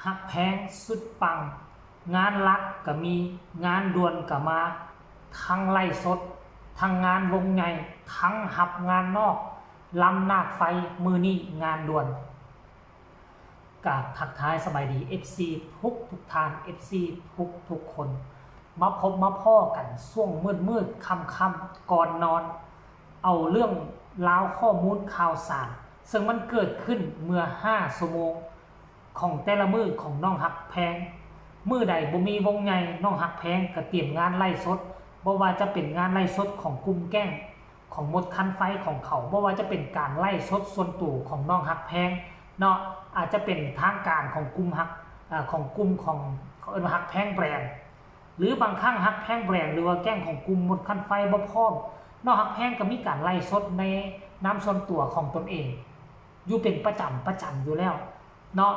ຮັກແພງສຸດປັງ, ງານຫຼັກກະມີ, ງານດ່ວນກະມາ, ທັງໄລຟ໌ສົດ, ທັງງານວົງໃຫຍ່, ທັງຮັບງານນອກ, ລຳນາກໄຟ ມື້ນີ້ງານດ່ວນ. ກາບທັກທາຍສະບາຍດີ ເອັຟຊີ ທຸກໆທ່ານ ເອັຟຊີ ທຸກໆຄົນ ມາພົບມາພໍ້ກັນຊ່ວງມືດໆຄ່ຳໆກ່ອນນອນ ເອົາເລື່ອງລາວ ຂໍ້ມູນຂ່າວສານ ເຊິ່ງມັນເກີດຂຶ້ນເມື່ອຫ້າຊົ່ວໂມງຂອງແຕ່ລະມື້ຂອງນ້ອງຮັກແພງ. ມື້ໃດບໍ່ມີວົງໃຫຍ່ ນ້ອງຮັກແພງກະຕຽມງານໄລຟ໌ສົດ, ບໍ່ວ່າຈະເປັນງານໄລຟ໌ສົດຂອງກຸ່ມແກ້ງ ຂອງມົດຄັນໄຟຂອງເຂົາ, ບໍ່ວ່າຈະເປັນການໄລຟ໌ສົດສ່ວນໂຕຂອງນ້ອງຮັກແພງເນາະ, ອາດຈະເປັນທາງການຂອງກຸ່ມຮັກ ອາ ຂອງກຸ່ມຂອງ ເຂົາເອີ້ນວ່າຮັກແພງແບຣນ ຫຼືບາງຄັ້ງຮັກແພງແບຣນ ຫຼືວ່າແກ້ງຂອງກຸ່ມມົດຄັນໄຟບໍ່ພ້ອມ, ນ້ອງຮັກແພງກະມີການໄລຟ໌ສົດໃນນາມສ່ວນຕົວຂອງຕົນເອງຢູ່ເປັນປະຈຳ ປະຈຳຢູ່ແລ້ວເນາະ.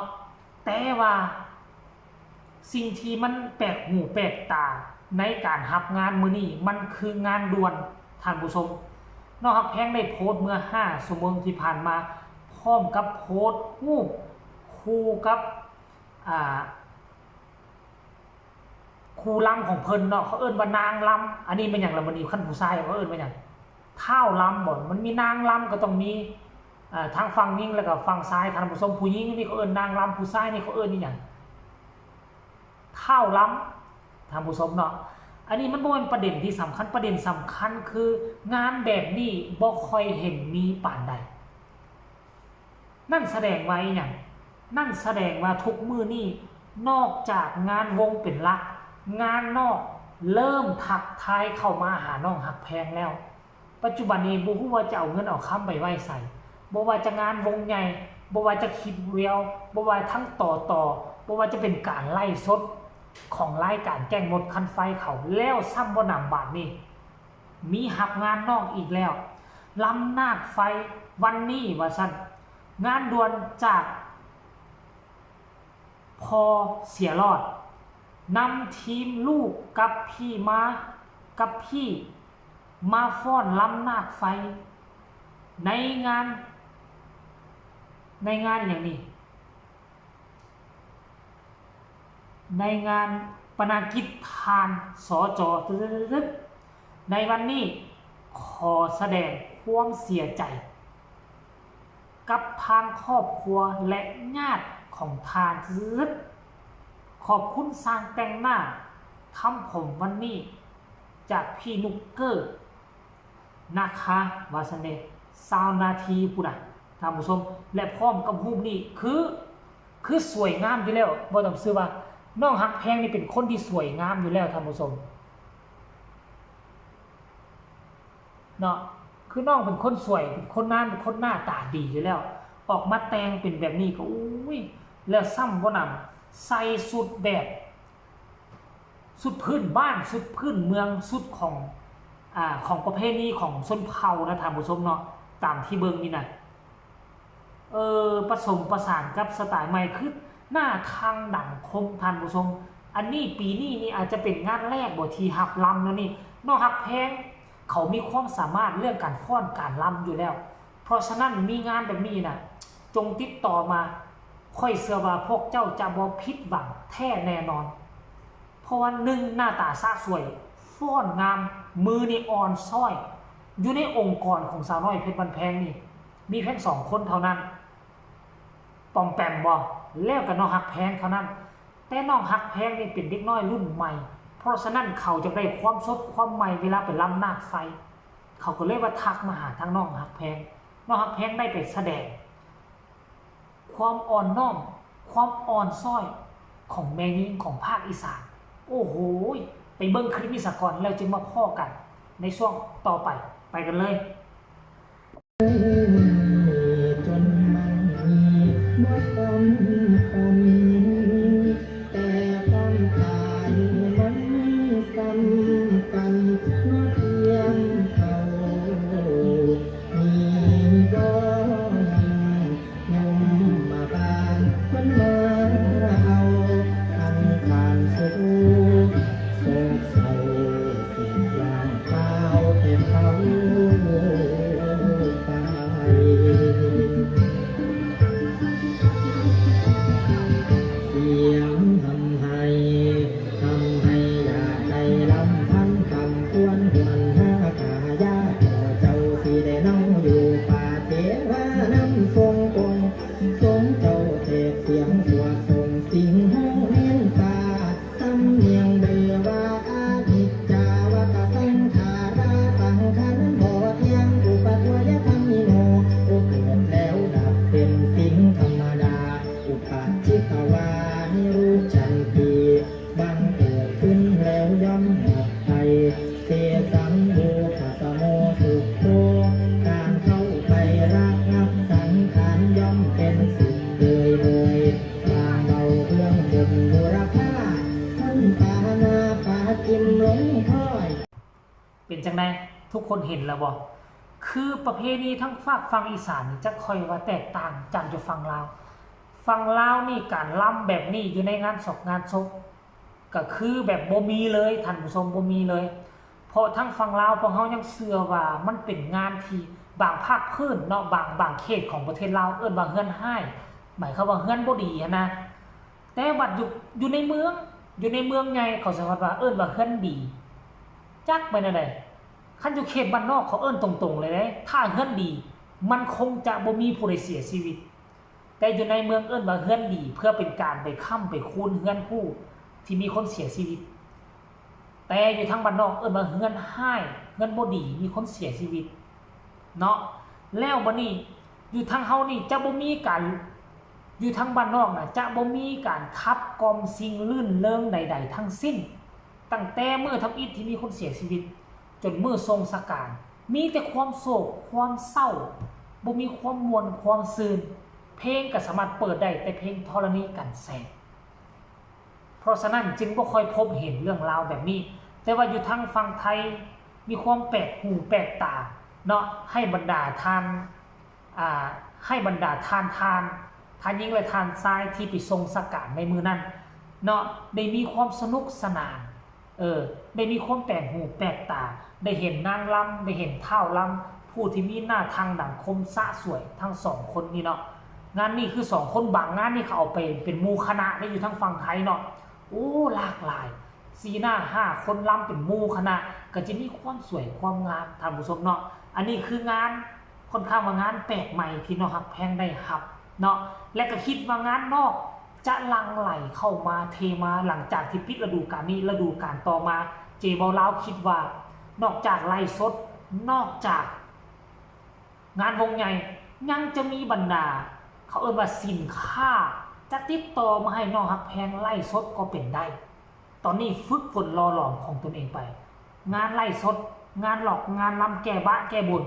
ແຕ່ວ່າ ສິ່ງທີ່ມັນແປກຫູແປກຕາໃນການຮັບງານມື້ນີ້ ມັນຄືງານດ່ວນ ທ່ານຜູ້ຊົມ. ນ້ອງຮັກແພງໄດ້ໂພສເມື່ອຫ້າຊົ່ວໂມງທີ່ຜ່ານມາ ພ້ອມກັບໂພສຮູບຄູ່ກັບ ອ່າ ຄູ່ລຳຂອງເພິ່ນເນາະ, ເຂົາເອີ້ນວ່ານາງລຳ. ອັນນີ້ແມ່ນຫຍັງລະ? ບາດນີ້ຄັນຜູ້ຊາຍເຂົາເອີ້ນວ່າຫຍັງ? ທ້າວລຳບໍ? ມັນມີນາງລຳກະຕ້ອງມີ ເອີ ທັງຝັ່ງຍິງແລະກະຝັ່ງຊາຍ ທ່ານຜູ້ຊົມ. ຜູ້ຍິງນີ້ເຂົາເອີ້ນນາງລຳ, ຜູ້ຊາຍນີ້ເຂົາເອີ້ນອີ່ຫຍັງ? ທ້າວລຳ ທ່ານຜູ້ຊົມເນາະ. ອັນນີ້ມັນບໍ່ແມ່ນປະເດັນທີ່ສຳຄັນ, ປະເດັນສຳຄັນຄືງານແບບນີ້ບໍ່ຄ່ອຍເຫັນມີປານໃດ. ນັ້ນສະແດງວ່າອີ່ຫຍັງ? ນັ້ນສະແດງວ່າທຸກມື້ນີ້ ນອກຈາກງານວົງເປັນຫຼັກ, ງານນອກເລີ່ມທັກທາຍເຂົ້າມາຫານ້ອງຮັກແພງແລ້ວ. ປັດຈຸບັນນີ້ບໍ່ຮູ້ວ່າຈະເອົາເງິນເອົາຄຳໄປໄວ້ໃສ, ບໍ່ວ່າຈະງານວົງໃຫຍ່, ບໍ່ວ່າຈະຄລິບແວວ, ບໍ່ວ່າທັງຕໍ່ຕໍ່, ບໍ່ວ່າຈະເປັນການໄລຟ໌ສົດຂອງລາຍການແກ້ງມົດຄັນໄຟເຂົາ, ແລ້ວຊ້ຳບໍ່ໜຳບາດນີ້ ມີຮັບງານນອກອີກແລ້ວ. ລຳນາກໄຟວັນນີ້ວ່າຊັ້ນ, ງານດ່ວນຈາກພໍ່ເສຍຫຼອດ ນຳທີມລູກກັບພີ່ມາ ກັບພີ່ມາຟ້ອນລຳນາກໄຟ ໃນງານ ໃນງານອີ່ຫຍັງນີ້? ໃນງານປະນາກິດທ່ານ ສຈ ຕຶກໆໆ ໃນວັນນີ້ ຂໍສະແດງຄວາມເສຍໃຈກັບທາງຄອບຄົວ ແລະ ຍາດຂອງທ່ານຕຶກໆ. ຂອບຄຸນຊ່າງແຕ່ງໜ້າທຳຜົມວັນນີ້ ຈາກພີ່ນຸກເກີ້ ນະຄະ ວ່າຊັ້ນເດ, ຊາວນາທີພຸ້ນນະ ທ່ານຜູ້ຊົມ. ແລະ ພ້ອມກັບຮູບນີ້ ຄື ຄືສວຍງາມຢູ່ແລ້ວ, ບໍ່ຕ້ອງຊື່ວ່າ ນ້ອງຮັກແພງນີ້ເປັນຄົນທີ່ສວຍງາມຢູ່ແລ້ວ ທ່ານຜູ້ຊົມເນາະ. ຄືນ້ອງເປັນຄົນສວຍ, ເປັນຄົນງາມ, ເປັນຄົນໜ້າຕາດີຢູ່ແລ້ວ, ອອກມາແຕ່ງເປັນແບບນີ້ກໍ ໂອ້ຍ ແລ້ວຊ້ຳບໍ່ໜຳ ໃສ່ຊຸດແບບ ຊຸດພື້ນບ້ານ, ຊຸດພື້ນເມືອງ, ຊຸດຂອງ ອາ ຂອງປະເພນີຂອງຊົນເຜົ່ານະ ທ່ານຜູ້ຊົມເນາະ. ຕາມທີ່ເບິ່ງນີ້ນະ ເອີ ປະສົມປະສານກັບສະໄຕໃໝ່ ຄືໜ້າທັງດັງຄົມ ທ່ານຜູ້ຊົມ. ອັນນີ້ປີນີ້ນີ້ອາດຈະເປັນງານແລກບໍທີ່ຮັບລຳແນວນີ້. ນ້ອງຮັກແພງເຂົາມີຄວາມສາມາດເລື່ອງການຟ້ອນການລຳຢູ່ແລ້ວ. ເພາະສະນັ້ນມີງານແບບນີ້ນະ ຈົ່ງຕິດຕໍ່ມາ, ຂ້ອຍເຊື່ອວ່າພວກເຈົ້າຈະບໍ່ຜິດຫວັງແທ້ແນ່ນອນ. ເພາະວ່າ ໜຶ່ງ ໜ້າຕາສະສວຍ, ຟ້ອນງາມ, ມືນີ້ອ່ອນຊ້ອຍ. ຢູ່ໃນອົງກອນຂອງສາວນ້ອຍເພັດບ້ານແພງນີ້ ມີພຽງສອງຄົນເທົ່ານັ້ນ, ປອມແປມບໍ ແລ້ວກະນ້ອງຮັກແພງເທົ່ານັ້ນ. ແຕ່ນ້ອງຮັກແພງນີ້ເປັນເດັກນ້ອຍລຸ້ນໃໝ່, ເພາະສະນັ້ນເຂົາຈະໄດ້ຄວາມສົດຄວາມໃໝ່ເວລາໄປລຳນາກໄຟ. ເຂົາກໍເລີຍວ່າທັກມາຫາທາງນ້ອງຮັກແພງ. ນ້ອງຮັກແພງໄດ້ໄປສະແດງ ຄວາມອ່ອນນ້ອມ ຄວາມອ່ອນຊ້ອຍຂອງແມ່ຍິງຂອງພາກອີສານ. ໂອ້ໂຫ ໄປເບິ່ງຄລິບນີ້ສາກ່ອນ ແລ້ວຈຶ່ງມາພໍ້ກັນໃນຊ່ວງຕໍ່ໄປ. ໄປກັນເລີຍ. ຈົນມັນບໍ່ສຳຄັນ ແຕ່ຄວາມຕາຍມັນສຳຄັນ ເມື່ອພຽງເທົ່າ ມີບໍ່ຍັງ ຍົມມະບານມັນມາເອົາ ອັນການໂສກ ໂສກເສົ້າ ສິບຢ່າງເປົ່າແຕ່ເຂົາຕາຍ ເສຍ ເປັນຈັ່ງໃດ? ທຸກຄົນເຫັນແລ້ວບໍ່? ຄືປະເພນີທາງຟາກຝັ່ງອີສານນີ້ ຈັກຂ້ອຍວ່າແຕກຕ່າງຈາກຢູ່ຝັ່ງລາວ. ຝັ່ງລາວນີ້ ການລຳແບບນີ້ຢູ່ໃນງານສອກງານສົບ ກະຄືແບບບໍ່ມີເລີຍທ່ານຜູ້ຊົມ, ບໍ່ມີເລີຍ. ເພາະທາງຝັ່ງລາວພວກເຮົາຍັງເຊື່ອວ່າມັນເປັນງານທີ່ບາງພາກພື້ນເນາະ, ບາງ, ບາງເຂດຂອງປະເທດລາວເອີ້ນວ່າເຮືອນຮ້າຍ, ໝາຍຄວາມວ່າເຮືອນບໍ່ດີຫັ້ນນະ. ແຕ່ບັດຢູ່, ຢູ່ໃນເມືອງ, ຢູ່ໃນເມືອງໃຫຍ່ເຂົາສາມາດວ່າເອີ້ນວ່າເຮືອນດີ. ຈັກແມ່ນແນວໃດ? ຄັນຢູ່ເຂດບ້ານນອກເຂົາເອີ້ນຕົງໆເລີຍເດ້, ຖ້າເຮືອນດີ ມັນຄົງຈະບໍ່ມີຜູ້ໃດເສຍຊີວິດ. ແຕ່ຢູ່ໃນເມືອງເອີ້ນວ່າເຮືອນດີ ເພື່ອເປັນການໄປຄ້ຳໄປຄູນເຮືອນຜູ້ທີ່ມີຄົນເສຍຊີວິດ. ແຕ່ຢູ່ທາງບ້ານນອກເອີ້ນວ່າເຮືອນຮ້າຍ, ເຮືອນບໍ່ດີ, ມີຄົນເສຍຊີວິດເນາະ. ແລ້ວບັດນີ້ ຢູ່ທາງເຮົານີ້ຈະບໍ່ມີການ, ຢູ່ທາງບ້ານນອກນະ ຈະບໍ່ມີການຂັບກ່ອມສິ່ງລື່ນເລີງໃດໆທັງສິ້ນ. ຕັ້ງແຕ່ມື້ທຳອິດທີ່ມີຄົນເສຍຊີວິດ ຈົນມື້ສົ່ງສະການ ມີແຕ່ຄວາມໂສກຄວາມເສົ້າ, ບໍ່ມີຄວາມມ່ວນຄວາມຊື່ນ. ເພງກໍສາມາດເປີດໄດ້ແຕ່ເພງທໍລະນີກັນແສງ. ເພາະສະນັ້ນຈຶ່ງບໍ່ຄ່ອຍພົບເຫັນເລື່ອງລາວແບບນີ້. ແຕ່ວ່າຢູ່ທາງຝັ່ງໄທມີຄວາມແປກຫູແປກຕາເນາະ, ໃຫ້ບັນດາທ່ານ, ອ່າ, ໃຫ້ບັນດາທ່ານ, ທ່ານ, ທ່ານຍິງ ແລະ ທ່ານຊາຍທີ່ໄປສົ່ງສະການໃນມື້ນັ້ນເນາະ ໄດ້ມີຄວາມສະໜຸກສະໜານ ເອີ ໄດ້ມີຄວາມແປກຫູແປກຕາ, ໄດ້ເຫັນນາງລຳ, ໄດ້ເຫັນທ້າວລຳ ຜູ້ທີ່ມີໜ້າທັງດັງຄົມສະສວຍທັງສອງຄົນນີ້ເນາະ. ງານນີ້ຄືສອງຄົນ, ບາງງານນີ້ເຂົາເອົາໄປເປັນໝູ່ຄະນະໄດ້ ຢູ່ທາງຝັ່ງໄທເນາະ. ໂອ້ ຫຼາກຫຼາຍ, ສີ່ໜ້າຫ້າຄົນລຳເປັນໝູ່ຄະນະ ກໍຈະມີຄວາມສວຍຄວາມງາມ ທ່ານຜູ້ຊົມເນາະ. ອັນນີ້ຄືງານ ຂ້ອນຂ້າງວ່າງານແປກໃໝ່ທີ່ນ້ອງຮັກແພງໄດ້ຮັບເນາະ ແລະກໍຄິດວ່າງານນອກຈະຫຼັ່ງໄຫຼເຂົ້າມາເທມາ ຫຼັງຈາກທີ່ປິດລະດູການນີ້, ລະດູການຕໍ່ມາ ເຈເບົາລາວຄິດວ່ານອກຈາກໄລຟ໌ສົດ, ນອກຈາກງານວົງໃຫຍ່ ຍັງຈະມີບັນດາ ເຂົາເອີ້ນວ່າສິນຄ້າຈະຕິດຕໍ່ມາໃຫ້ນ້ອງຮັກແພງໄລຟ໌ສົດກໍເປັນໄດ້. ຕອນນີ້ຝຶກຝົນຫຼໍ່ຫຼອມຂອງຕົນເອງໄປ, ງານໄລຟ໌ສົດ, ງານລັອກ, ງານລຳແກ້ບາດແກ້ບຸນ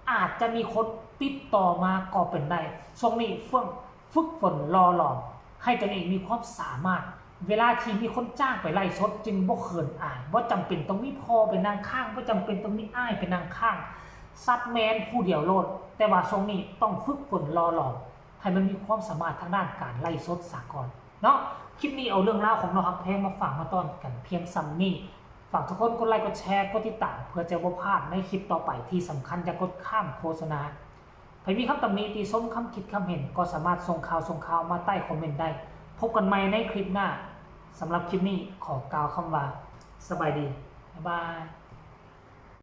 ອາດຈະມີຄົນຕິດຕໍ່ມາກໍເປັນໄດ້. ຊ່ວງນີ້ເຟື່ອງຝຶກຝົນຫຼໍ່ຫຼອມໃຫ້ຕົນເອງມີຄວາມສາມາດ, ເວລາທີ່ມີຄົນຈ້າງໄປໄລຟ໌ສົດຈຶ່ງບໍ່ເຂີນອາຍ, ບໍ່ຈຳເປັນຕ້ອງມີພໍ່ໄປນັ່ງຂ້າງ, ບໍ່ຈຳເປັນຕ້ອງມີອ້າຍໄປນັ່ງຂ້າງ, ຊັດແມນຜູ້ດຽວໂລດ. ແຕ່ວ່າຊ່ວງນີ້ຕ້ອງຝຶກຝົນຫຼໍ່ຫຼອມ ໃຫ້ມັນມີຄວາມສາມາດທາງດ້ານການໄລຟ໌ສົດສາກ່ອນເນາະ. ຄລິບນີ້ເອົາເລື່ອງລາວຂອງນ້ອງຮັກແພງມາຝາກມາຕ້ອນກັນພຽງສ່ຳນີ້. ຝາກທຸກຄົນກົດໄລກ໌ ກົດແຊ ກົດຕິດຕາມ ເພື່ອຈະບໍ່ພາດໃນຄລິບຕໍ່ໄປ. ທີ່ສຳຄັນຢ່າກົດຂ້າມໂຄສະນາ. ໃຜມີຄຳຕຳໜິຕິຊົມ, ຄຳຄິດຄຳເຫັນ ກໍສາມາດສົ່ງຂ່າວ, ສົ່ງຂ່າວມາໃຕ້ຄອມເມັນໄດ້. ພົບກັນໃໝ່ໃນຄລິບໜ້າ. ສຳລັບຄລິບນີ້ຂໍກ່າວຄຳວ່າ ສະບາຍດີ. ບາຍບາຍ.